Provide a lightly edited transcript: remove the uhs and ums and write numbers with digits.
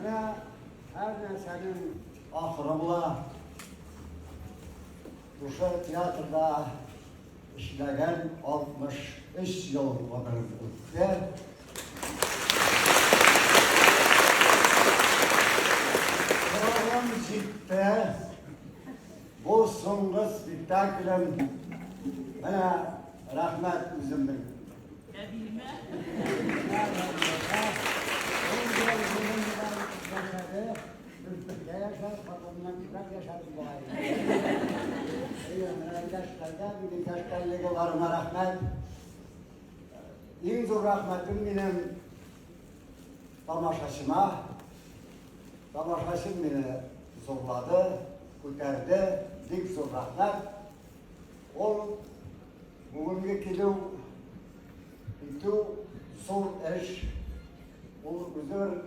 Менә һәр нәрсәнең ахыры була. Шушы театрда эшләгән 63 ел гомерем үтте. Срогым җитте. Бу соңгы спектаклем. Менә рәхмәт үземнең. Әбиемә. Без бергә яшәп, хатынымнан күбрәк яшәдем бугай. Әйе, менә яшьләргә, минем яшь коллегаларыма рәхмәт. Иң зур рәхмәтем минем тамашачыма. Тамашачым мине зурлады, күтәрде, бик зур рәхмәт. Ул бүгенге килү итү зур эш. Ул үзе бер.